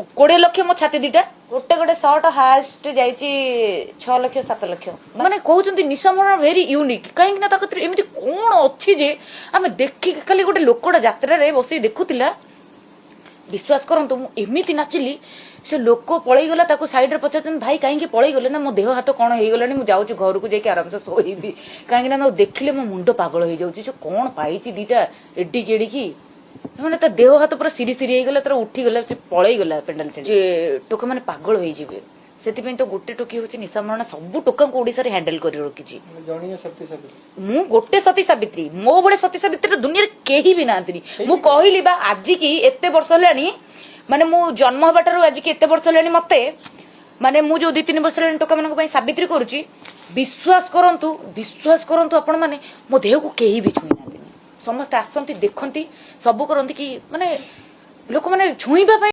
20 ଲକ୍ଷ ମୋ ଛାତି ଦିଟା। ଗୋଟେ ଗୋଟେ ସର୍ଟ ହାଏଷ୍ଟ ଯାଇଛି 6 ଲକ୍ଷ, 7 ଲକ୍ଷ। ମାନେ କହୁଛନ୍ତି ନିଶା ମହାରଣା ଭେରି ୟୁନିକ୍। କାହିଁକି ନା ତା କତିରେ ଏମିତି କଣ ଅଛି ଯେ ଆମେ ଦେଖିକି ଖାଲି ଗୋଟେ ଲୋକଟା ଯାତ୍ରାରେ ବସିକି ଦେଖୁଥିଲା। ବିଶ୍ୱାସ କରନ୍ତୁ, ମୁଁ ଏମିତି ନାଚିଲି, ସେ ଲୋକ ପଳେଇଗଲା। ତାକୁ ସାଇଡରେ ପଚାରୁଛନ୍ତି, "ଭାଇ, କାହିଁକି ପଳେଇଗଲେ?" ନା, "ମୋ ଦେହ ହାତ କଣ ହେଇଗଲାଣି, ମୁଁ ଯାଉଛି ଘରକୁ ଯାଇକି ଆରାମସେ ଶୋଇବି। କାହିଁକି ନା ତାକୁ ଦେଖିଲେ ମୋ ମୁଣ୍ଡ ପାଗଳ ହେଇଯାଉଛି। ସେ କଣ ପାଇଛି ଦିଟା ଏଡିକି ଏଡିକି?" ମାନେ ତା ଦେହ ହାତ ପୁରା ସିରି ସିରି ହେଇଗଲା ତାର, ଉଠିଗଲା, ସେ ପଳେଇଗଲା ପେଣ୍ଡାଲ ଛାଡି। ଯେ ଟୋକା ମାନେ ପାଗଳ ହେଇଯିବେ। ସେଥିପାଇଁ ତ ଗୋଟେ ଟୋକି ହଉଛି ନିଶା ମହାରଣା, ସବୁ ଟୋକାଙ୍କୁ ଓଡିଶାରେ ହ୍ୟାଣ୍ଡେଲ କରି ରଖିଛି। ମାନେ ଜଣିଏ ସତୀ ସାବିତ୍ରୀ। ମୁଁ ଗୋଟେ ସତୀ ସାବିତ୍ରୀ। ମୋ ଭଳି ସତୀ ସାବିତ୍ରୀ ଦୁନିଆରେ କେହି ବି ନାହାନ୍ତିନି। ମୁଁ କହିଲି ବା, ଆଜିକି ଏତେ ବର୍ଷ ହେଲାଣି, ମାନେ ମୁଁ ଜନ୍ମ ହେବା ଠାରୁ ଆଜିକି ଏତେ ବର୍ଷ ହେଲାଣି ମତେ, ମାନେ ମୁଁ ଯୋଉ 2-3 ବର୍ଷ ହେଲାଣି ଟୋକାମାନଙ୍କ ପାଇଁ ସାବିତ୍ରୀ କରୁଛି, ବିଶ୍ୱାସ କରନ୍ତୁ, ବିଶ୍ୱାସ କରନ୍ତୁ ଆପଣ ମାନେ, ମୋ ଦେହକୁ କେହି ବି ଛୁଇଁ ନାହାନ୍ତିନି। ସମସ୍ତେ ଆସନ୍ତି, ଦେଖନ୍ତି, ସବୁ କରନ୍ତି କି ମାନେ ଲୋକମାନେ ଛୁଇଁବା ପାଇଁ।